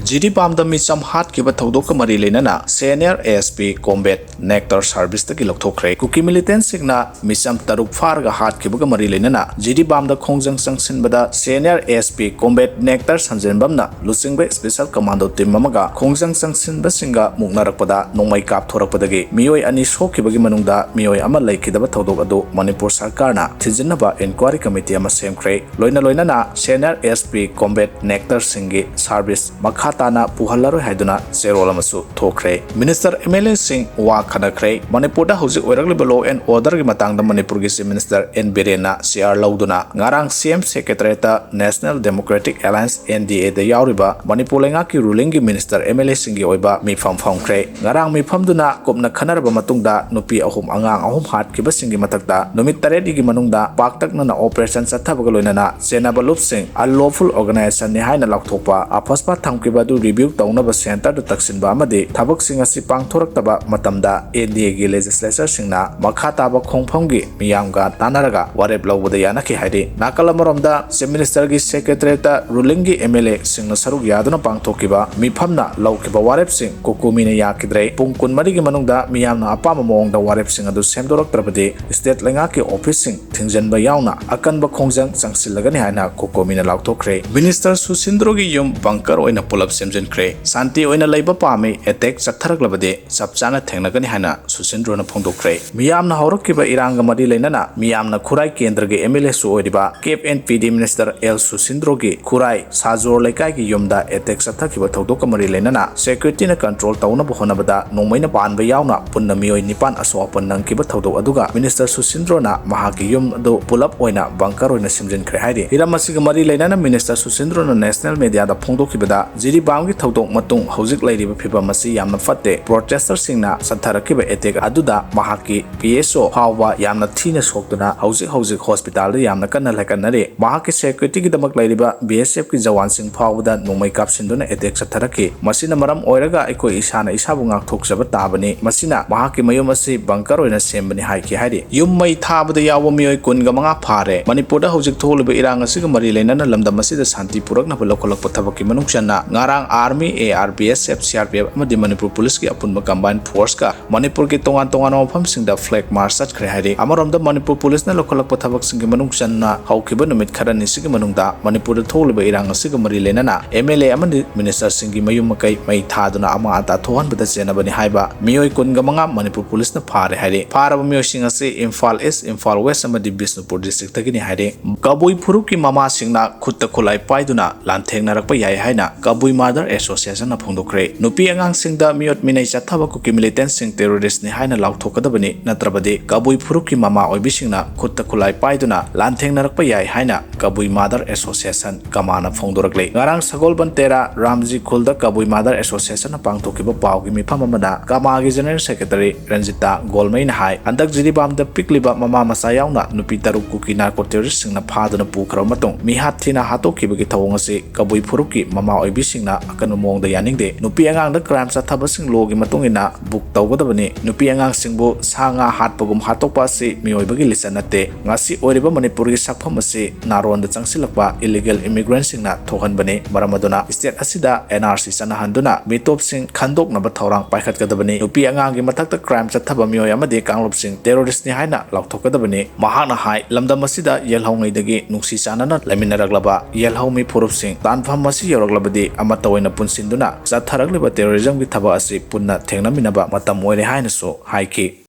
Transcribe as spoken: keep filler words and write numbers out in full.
ꯖꯤꯔꯤꯕꯥꯝꯗ ꯃꯤꯆꯝ ꯍꯥꯠꯈꯤꯕ ꯊꯧꯗꯣꯛꯀ ꯃꯔꯤ ꯂꯩꯅꯅ senior S P combat Nectar ꯁꯥꯔꯚꯤꯁꯇꯒꯤ ꯂꯧꯊꯣꯛꯈ꯭ꯔꯦ꯫ ꯀꯨꯀꯤ ꯃꯤꯂꯤꯇꯦꯟꯁꯤꯡꯅ ꯃꯤꯆꯝ ꯇꯔꯨꯛ ꯐꯥꯔꯒ ꯍꯥꯠꯈꯤꯕꯒ ꯃꯔꯤ ꯂꯩꯅꯅ ꯖꯤꯔꯤꯕꯥꯝꯗ ꯈꯣꯡꯖꯪ ꯆꯪꯁꯤꯟꯕꯗ senior S P combat Nectar ꯁꯟꯖꯦꯟꯕꯝꯅ ꯂꯨꯆꯤꯡꯕ ꯁ꯭ꯄꯦꯁꯦꯜ ꯀꯃꯥꯟꯗꯣ ꯇꯤꯝ ꯑꯃꯒ ꯈꯣꯡꯖꯪ ꯆꯪꯁꯤꯟꯕꯁꯤꯡꯒ ꯃꯨꯛꯅꯔꯛꯄꯗ ꯅꯣꯡꯃꯩ ꯀꯥꯞꯊꯣꯔꯛꯄꯗꯒꯤ ꯃꯤꯑꯣꯏ ꯑꯅꯤ ꯁꯣꯛꯈꯤꯕꯒꯤ ꯃꯅꯨꯡꯗ ꯃꯤꯑꯣꯏ ꯑꯃ ꯂꯩꯈꯤꯗꯕ ꯊꯧꯗꯣꯛ ꯑꯗꯨ ꯃꯅꯤꯄꯨꯔ ꯁꯔꯀꯥꯔꯅ ꯊꯤꯖꯤꯟꯅꯕ ꯏꯟꯀ꯭ꯋꯥꯔꯤ ꯀꯃꯤꯇꯤ ꯑꯃ ꯁꯦꯝꯈ꯭ꯔꯦ꯫ ꯂꯣꯏꯅ ꯂꯣꯏꯅꯅ ꯁꯦꯅꯤꯌꯔ ꯑꯦꯁ ꯄꯤ ꯀꯣꯝꯕꯦꯠ ꯅꯦꯛꯇꯔꯁꯤꯡꯒꯤ ꯁꯥꯔꯚꯤꯁ ꯃꯈꯥ ꯇꯥꯅ ꯄꯨꯍꯜꯂꯔꯣꯏ ꯍꯥꯏꯗꯨꯅ ꯆꯦꯔꯣꯜ ꯑꯃꯁꯨ ꯊꯣꯛꯈ꯭ꯔꯦ꯫ ꯃꯤꯅꯤꯁꯇꯔ, ꯑꯦꯝ ꯑꯦꯜ ꯑꯦꯁꯤꯡ ꯋꯥ ꯈꯟꯅꯈ꯭ꯔꯦ꯫ ꯃꯅꯤꯄꯨꯔꯗ ꯍꯧꯖꯤꯛ ꯑꯣꯏꯔꯛꯂꯤꯕ law and orderꯒꯤ ꯃꯇꯥꯡꯗ ꯃꯅꯤꯄꯨꯔꯒꯤ Chief Minister and ꯕꯤꯔꯦꯟꯅ C R ꯂꯧꯗꯨꯅ ꯉꯔꯥꯡ ꯁꯤ ꯑꯦꯝ Secretariatꯇ National Democratic Alliance, N D ꯑꯦꯗ ꯌꯥꯎꯔꯤꯕ ꯃꯅꯤꯄꯨꯔ ꯂꯩꯉꯥꯛꯀꯤ rulingꯒꯤ ꯃꯤꯅꯤꯁꯇꯔ, ꯑꯦꯝ ꯑꯦꯜ ꯑꯦꯁꯤꯡꯒꯤ ꯑꯣꯏꯕ ꯃꯤꯐꯝ ꯐꯝꯈ꯭ꯔꯦ꯫ ꯉꯔꯥꯡ ꯃꯤꯐꯝꯗꯨꯅ ꯀꯨꯞꯅ ꯈꯟꯅꯔꯕ ꯃꯇꯨꯡꯗ ꯅꯨꯄꯤ ꯑꯍꯨꯝ, ꯑꯉꯥꯡ ꯑꯍꯨꯝ ꯍꯥꯠꯈꯤꯕꯁꯤꯡꯒꯤ ꯃꯊꯛꯇ ꯅꯨꯃꯤꯠ ꯇꯔꯦꯠꯅꯤꯒꯤ ꯃꯅꯨꯡꯗ ꯄꯥꯛꯇꯛꯅꯅ operation ꯆꯠꯊꯕꯒ ꯂꯣꯏꯅꯅ ꯆꯦꯟꯅꯕ ꯂꯨꯞꯁꯤꯡ unlawful organizationꯅꯤ ꯍꯥꯏꯅ ꯂꯥꯎꯊꯣꯛꯄ, ꯑꯐꯁꯄꯥ ꯊꯝꯈꯤꯕ ꯑꯗꯨ review ꯇꯧꯅꯕ centreꯗ ꯇꯛꯁꯤꯟꯕ ꯑꯃꯗꯤ ꯊꯕꯛꯁꯤꯡ ꯑꯁꯤ ꯄꯥꯡꯊꯣꯔꯛꯇꯕ ꯃꯇꯝꯗ ꯑꯦꯟ ꯗꯤ ꯑꯦꯒꯤ legislatureꯁꯤꯡꯅ ꯃꯈꯥ ꯇꯥꯕ ꯈꯣꯡꯐꯝꯒꯤ ꯃꯤꯌꯥꯝꯒ ꯇꯥꯟꯅꯔꯒ ꯋꯥꯔꯦꯞ ꯂꯧꯕꯗ ꯌꯥꯅꯈꯤ ꯍꯥꯏꯔꯤ꯫ ꯅꯥꯀꯜ ꯑꯃꯔꯣꯝꯗ Chief Ministerꯒꯤ Secretariatꯇ rulingꯒꯤ ꯑꯦꯝ ꯑꯦꯜ ꯑꯦꯁꯤꯡꯅ ꯁꯔꯨꯛ ꯌꯥꯗꯨꯅ ꯄꯥꯡꯊꯣꯛꯈꯤꯕ ꯃꯤꯐꯝꯅ ꯂꯧꯈꯤꯕ ꯋꯥꯔꯦꯞꯁꯤꯡ ꯀꯣꯀꯣꯃꯤꯅ ꯌꯥꯈꯤꯗ꯭ꯔꯦ꯫ ꯄꯨꯡ ꯀꯨꯟꯃꯔꯤꯒꯤ ꯃꯅꯨꯡꯗ ꯃꯤꯌꯥꯝꯅ ꯑꯄꯥꯝꯕ ꯃꯑꯣꯡꯗ ꯋꯥꯔꯦꯞꯁꯤꯡ ꯑꯗꯨ ꯁꯦꯝꯗꯣꯔꯛꯇ꯭ꯔꯕꯗꯤ state ꯂꯩꯉꯥꯛꯀꯤ officeꯁꯤꯡ ꯊꯤꯡꯖꯤꯟꯕ ꯌꯥꯎꯅ ꯑꯀꯟꯕ ꯈꯣꯡꯖꯪ ꯆꯪꯁꯤꯜꯂꯒꯅꯤ ꯍꯥꯏꯅ ꯀꯣꯀꯣꯃꯤꯅ ꯂꯥꯎꯊꯣꯛꯈ꯭ꯔꯦ꯫ ꯃꯤꯅꯤꯁꯇꯔ ꯁꯨꯁꯤꯟꯗ꯭ꯔꯣꯒꯤ ꯌꯨꯝ bunker ꯑꯣꯏꯅ ꯄꯨꯂꯞ ꯁꯦꯝꯖꯤꯟꯈ꯭ꯔꯦ꯫ ꯁꯥꯟꯇꯤ ꯑꯣꯏꯅ ꯂꯩꯕ ꯄꯥꯝꯃꯤ, attack ꯆꯠꯊꯔꯛꯂꯕꯗꯤ ꯆꯞ ꯆꯥꯅ ꯊꯦꯡꯅꯒꯅꯤ ꯍꯥꯏꯅ ꯁꯨꯁꯤꯟꯗ꯭ꯔꯣꯅ ꯐꯣꯡꯗꯣꯛꯈ꯭ꯔꯦ꯫ ꯃꯤꯌꯥꯝꯅ ꯍꯧꯔꯛꯈꯤꯕ ꯏꯔꯥꯡꯒ ꯃꯔꯤ ꯂꯩꯅꯅ ꯃꯤꯌꯥꯝꯅ ꯈꯨꯔꯥꯏ ꯀꯦꯟꯗ꯭ꯔꯒꯤ ꯑꯦꯝ ꯑꯦꯜ ꯑꯦꯁꯨ ꯑꯣꯏꯔꯤꯕ ꯀꯦꯞ ꯑꯦꯟ ꯄꯤ ꯗꯤ ꯃꯤꯅꯤꯁꯇꯔ ꯑꯦꯜ ꯁꯨꯁꯤꯟꯗ꯭ꯔꯣꯒꯤ ꯈꯨꯔꯥꯏ ꯁꯥꯖꯣꯔ ꯂꯩꯀꯥꯏꯒꯤ ꯌꯨꯝꯗ attack ꯆꯠꯊꯈꯤꯕ ꯊꯧꯗꯣꯛꯀ ꯃꯔꯤ ꯂꯩꯅꯅ securityꯅ control ꯇꯧꯅꯕ ꯍꯣꯠꯅꯕꯗ ꯅꯣꯡꯃꯩꯅ ꯄꯥꯟꯕ ꯌꯥꯎꯅ ꯄꯨꯟꯅ ꯃꯤꯑꯣꯏ ꯅꯤꯄꯥꯟ ꯑꯁꯣꯛ ꯑꯄꯟ ꯅꯪꯈꯤꯕ ꯊꯧꯗꯣꯛ ꯑꯗꯨꯒ ꯃꯤꯅꯤꯁꯇꯔ ꯁꯨꯁꯤꯟꯗ꯭ꯔꯣꯅ ꯃꯍꯥꯛꯀꯤ ꯌꯨꯝ ꯑꯗꯨ ꯄꯨꯂꯞ ꯑꯣꯏꯅ bunker ꯑꯣꯏꯅ ꯁꯦꯝꯖꯤꯟꯈ꯭ꯔꯦ ꯍꯥꯏꯔꯤ꯫ ꯍꯤꯔꯝ ꯑꯁꯤꯒ ꯃꯔꯤ ꯂꯩꯅꯅ ꯃꯤꯅꯤꯁꯇꯔ ꯁꯨꯁꯤꯟꯗ꯭ꯔꯣꯅ national mediaꯗ ꯐꯣꯡꯗꯣꯛꯈꯤꯕꯗ, ꯖꯤꯔꯤꯕꯥꯝꯒꯤ ꯊꯧꯗꯣꯛ ꯃꯇꯨꯡ ꯍꯧꯖꯤꯛ ꯂꯩꯔꯤꯕ ꯐꯤꯕꯝ ꯑꯁꯤ ꯌꯥꯝꯅ ꯐꯠꯇꯦ꯫ Protesterꯁꯤꯡꯅ ꯆꯠꯊꯔꯛꯈꯤꯕ attack ꯑꯗꯨꯗ ꯃꯍꯥꯛꯀꯤ ꯄꯤ ꯑꯦꯁ ꯑꯣ ꯐꯥꯎꯕ ꯌꯥꯝꯅ ꯊꯤꯅ ꯁꯣꯛꯇꯨꯅ ꯍꯧꯖꯤꯛ ꯍꯧꯖꯤꯛ hospitalꯗ ꯌꯥꯝꯅ ꯀꯟꯅ ꯂꯥꯏꯀꯠꯅꯔꯤ꯫ ꯃꯍꯥꯛꯀꯤ securityꯒꯤꯗꯃꯛ ꯂꯩꯔꯤꯕ ꯕꯤ ꯑꯦꯁ ꯑꯦꯐꯀꯤ ꯖꯋꯥꯟꯁꯤꯡ ꯐꯥꯎꯕꯗ ꯅꯣꯡꯃꯩ ꯀꯥꯞꯁꯤꯟꯗꯨꯅ attack ꯆꯠꯊꯔꯛꯈꯤ꯫ ꯃꯁꯤꯅ ꯃꯔꯝ ꯑꯣꯏꯔꯒ ꯑꯩꯈꯣꯏ ꯏꯁꯥꯅ ꯏꯁꯥꯕꯨ ꯉꯥꯛꯊꯣꯛꯆꯕ ꯇꯥꯕꯅꯤ꯫ ꯃꯁꯤꯅ ꯃꯍꯥꯛꯀꯤ ꯃꯌꯨꯝ ꯑꯁꯤ bunker ꯑꯣꯏꯅ ꯁꯦꯝꯕꯅꯤ ꯍꯥꯏꯈꯤ ꯍꯥꯏꯔꯤ꯫ ꯌꯨꯝ ꯃꯩ ꯊꯥꯕꯗ ꯌꯥꯎꯕ ꯃꯤꯑꯣꯏ ꯀꯨꯟꯒ ꯃꯉꯥ ꯐꯥꯔꯦ꯫ ꯃꯅꯤꯄꯨꯔꯗ ꯍꯧꯖꯤꯛ ꯊꯣꯛꯂꯤꯕ ꯏꯔꯥꯡ ꯑꯁꯤꯒ ꯃꯔꯤ ꯂꯩꯅꯅ ꯂꯝꯗꯝ ꯑꯁꯤꯗ ꯁꯥꯟꯇꯤ ꯄꯨꯔꯛꯅꯕ ꯂꯧꯈꯠꯂꯛꯄ ꯊꯕꯛꯀꯤ ꯃꯅꯨꯡ ꯆꯟꯅ ꯉꯥ ꯉꯔꯥꯡ Army, A R B S F, C R P F ꯑꯃꯗꯤ ꯃꯅꯤꯄꯨꯔ ꯄꯨꯂꯤꯁꯀꯤ ꯑꯄꯨꯟꯕ combined force ꯀ ꯃꯅꯤꯄꯨꯔꯒꯤ ꯇꯣꯉꯥꯟ ꯇꯣꯉꯥꯟꯕ ꯃꯐꯝꯁꯤꯡꯗ flag march ꯆꯠꯈ꯭ꯔꯦ ꯍꯥꯏꯔꯤ꯫ ꯑꯃꯔꯣꯝꯗ ꯃꯅꯤꯄꯨꯔ ꯄꯨꯂꯤꯁꯅ ꯂꯧꯈꯠꯂꯛꯄ ꯊꯕꯛꯁꯤꯡꯒꯤ ꯃꯅꯨꯡ ꯆꯟꯅ ꯍꯧꯈꯤꯕ ꯅꯨꯃꯤꯠ ꯈꯔꯅꯤꯁꯤꯒꯤ ꯃꯅꯨꯡꯗ ꯃꯅꯤꯄꯨꯔꯗ ꯊꯣꯛꯂꯤꯕ ꯏꯔꯥꯡ ꯑꯁꯤꯒ ꯃꯔꯤ ꯂꯩꯅꯅ M L A ꯑꯃꯗꯤ minister ꯁꯤꯡꯒꯤ ꯃꯌꯨꯝ ꯃꯀꯩ ꯃꯩ ꯊꯥꯗꯨꯅ ꯑꯃꯥꯡ ꯑꯇꯥ ꯊꯣꯛꯍꯟꯕꯗ ꯆꯦꯟꯅꯕꯅꯤ ꯍꯥꯏꯕ ꯃꯤꯑꯣꯏ ꯀꯨꯟꯒ ꯃꯉꯥ ꯃꯅꯤꯄꯨꯔ ꯄꯨꯂꯤꯁꯅ ꯐꯥꯔꯦ ꯍꯥꯏꯔꯤ꯫ ꯐꯥꯔꯕ ꯃꯤꯑꯣꯏꯁꯤꯡ ꯑꯁꯤ ꯏꯝꯐꯥꯜ East, ꯏꯝꯐꯥꯜ West ꯑꯃꯗꯤ ꯕꯤꯁꯅꯨꯄꯨꯔ district ꯇꯒꯤꯅꯤ ꯍꯥꯏꯔꯤ꯫ ꯀꯕꯨꯏ ꯐꯨꯔꯨꯞꯀꯤ ꯃꯃꯥꯁꯤꯡꯅ ꯈꯨꯠꯇ ꯈꯨꯠꯂꯥꯏ ꯄꯥꯏꯗꯨꯅ ꯂꯥꯟꯊꯦꯡꯅꯔꯛꯄ ꯌꯥꯏ ꯍꯥꯏꯅ ꯀꯕꯨꯏ Mother Association ꯅ ꯐꯣꯡꯗꯣꯛꯈ꯭ꯔꯦ꯫ ꯅꯨꯄꯤ ꯑꯉꯥꯡꯁꯤꯡꯗ ꯃꯤꯑꯣꯠ ꯃꯤꯅꯩ ꯆꯠꯊꯕ ꯀꯨꯀꯤ militant ꯁꯤꯡ terrorist ꯅꯤ ꯍꯥꯏꯅ ꯂꯥꯎꯊꯣꯛꯀꯗꯕꯅꯤ, ꯅꯠꯇ꯭ꯔꯕꯗꯤ ꯀꯕꯨꯏ ꯐꯨꯔꯨꯞꯀꯤ ꯃꯃꯥ ꯑꯣꯏꯕꯤꯁꯤꯡꯅ ꯈꯨꯠꯇ ꯈꯨꯠꯂꯥꯏ ꯄꯥꯏꯗꯨꯅ ꯂꯥꯟꯊꯦꯡꯅꯔꯛꯄ ꯌꯥꯏ ꯍꯥꯏꯅ ꯀꯕꯨꯏ Mother Association, ꯀꯃꯥꯅ ꯐꯣꯡꯗꯣꯔꯛꯂꯤ꯫ ꯉꯔꯥꯡ ꯁꯒꯣꯜꯕꯟ ꯇꯦꯔꯥ ꯔꯥꯝꯖꯤ ꯈꯨꯜꯗ ꯀꯕꯨꯏ Mother Association ꯅ ꯄꯥꯡꯊꯣꯛꯈꯤꯕ ꯄꯥꯎꯒꯤ ꯃꯤꯐꯝ ꯑꯃꯗ ꯀꯃꯥꯒꯤ General Secretary ꯔꯟꯖꯤꯇꯥ ꯒꯣꯜꯃꯩꯅ ꯍꯥꯏ, ꯍꯟꯗꯛ ꯖꯤꯔꯤꯕꯥꯝꯗ ꯄꯤꯛꯂꯤꯕ ꯃꯃꯥ ꯃꯆꯥ ꯌꯥꯎꯅ ꯅꯨꯄꯤ ꯇꯔꯨꯛ ꯀꯨꯀꯤ narco terrorist ꯁꯤꯡꯅ ꯐꯥꯗꯨꯅ ꯄꯨꯈ꯭ꯔꯕ ꯃꯇꯨꯡ ꯃꯤꯍꯥꯠ ꯊꯤꯅ ꯍꯥꯠꯇꯣꯛꯈꯤꯕꯒꯤ ꯊꯧꯑꯣꯡ ꯑꯁꯤ ꯀꯕꯨꯏ ꯐꯨꯔꯨꯞꯀꯤ ꯃꯃꯥ ꯑꯣꯏꯕꯤꯁꯤꯡꯅ ꯑꯀꯟꯕ ꯃꯑꯣꯡꯗ ꯌꯥꯅꯤꯡꯗꯦ꯫ ꯅꯨꯄꯤ ꯑꯉꯥꯡꯗ crime ꯆꯠꯊꯕꯁꯤꯡ law ꯒꯤ ꯃꯇꯨꯡ ꯏꯟꯅ book ꯇꯧꯒꯗꯕꯅꯤ꯫ ꯅꯨꯄꯤ ꯑꯉꯥꯡꯁꯤꯡꯕꯨ ꯁꯥ ꯉꯥ ꯍꯥꯠꯄꯒꯨꯝ ꯍꯥꯠꯇꯣꯛꯄ ꯑꯁꯤ ꯃꯤꯑꯣꯏꯕꯒꯤ ꯂꯤꯆꯠ ꯅꯠꯇꯦ꯫ ꯉꯁꯤ ꯑꯣꯏꯔꯤꯕ ꯃꯅꯤꯄꯨꯔꯒꯤ ꯁꯛꯐꯝ ꯑꯁꯤ ꯅꯥꯔꯣꯟꯗ ꯆꯪꯁꯤꯜꯂꯛꯄ illegal immigrant ꯁꯤꯡꯅ ꯊꯣꯛꯍꯟꯕꯅꯤ꯫ ꯃꯔꯝ ꯑꯗꯨꯅ state ꯑꯁꯤꯗ N R C ꯆꯠꯅꯍꯟꯗꯨꯅ ꯃꯤꯇꯣꯞꯁꯤꯡ ꯈꯟꯗꯣꯛꯅꯕ ꯊꯧꯔꯥꯡ ꯄꯥꯏꯈꯠꯀꯗꯕꯅꯤ꯫ ꯅꯨꯄꯤ ꯑꯉꯥꯡꯒꯤ ꯃꯊꯛꯇ crime ꯆꯠꯊꯕ ꯃꯤꯑꯣꯏ ꯑꯃꯗꯤ ꯀꯥꯡꯂꯨꯞꯁꯤꯡ terrorist ꯅꯤ ꯍꯥꯏꯅ ꯂꯥꯎꯊꯣꯛꯀꯗꯕꯅꯤ꯫ ꯃꯍꯥꯛꯅ ꯍꯥꯏ, ꯂꯝꯗꯝ ꯑꯁꯤꯗ ꯌꯦꯜꯍꯧꯉꯩꯗꯒꯤ ꯅꯨꯡꯁꯤ ꯆꯥꯟꯅꯅ ꯂꯩꯃꯤꯟꯅꯔꯛꯂꯕ ꯌꯦꯜꯍꯧꯃꯤ ꯐꯨꯔꯨꯞꯁꯤꯡ ꯇꯥꯟꯐꯝ ꯑꯁꯤ ꯌꯧꯔꯛꯂꯕꯗꯤ ꯑꯃꯠꯇ ꯑꯣꯏꯅ ꯄꯨꯟꯁꯤꯟꯗꯨꯅ ꯆꯠꯊꯔꯛꯂꯤꯕ terrorism ꯒꯤ ꯊꯕꯛ ꯑꯁꯤ ꯄꯨꯟꯅ ꯊꯦꯡꯅꯃꯤꯟꯅꯕ ꯃꯇꯝ ꯑꯣꯏꯔꯦ ꯍꯥꯏꯅꯁꯨ ꯍꯥꯏꯈꯤ꯫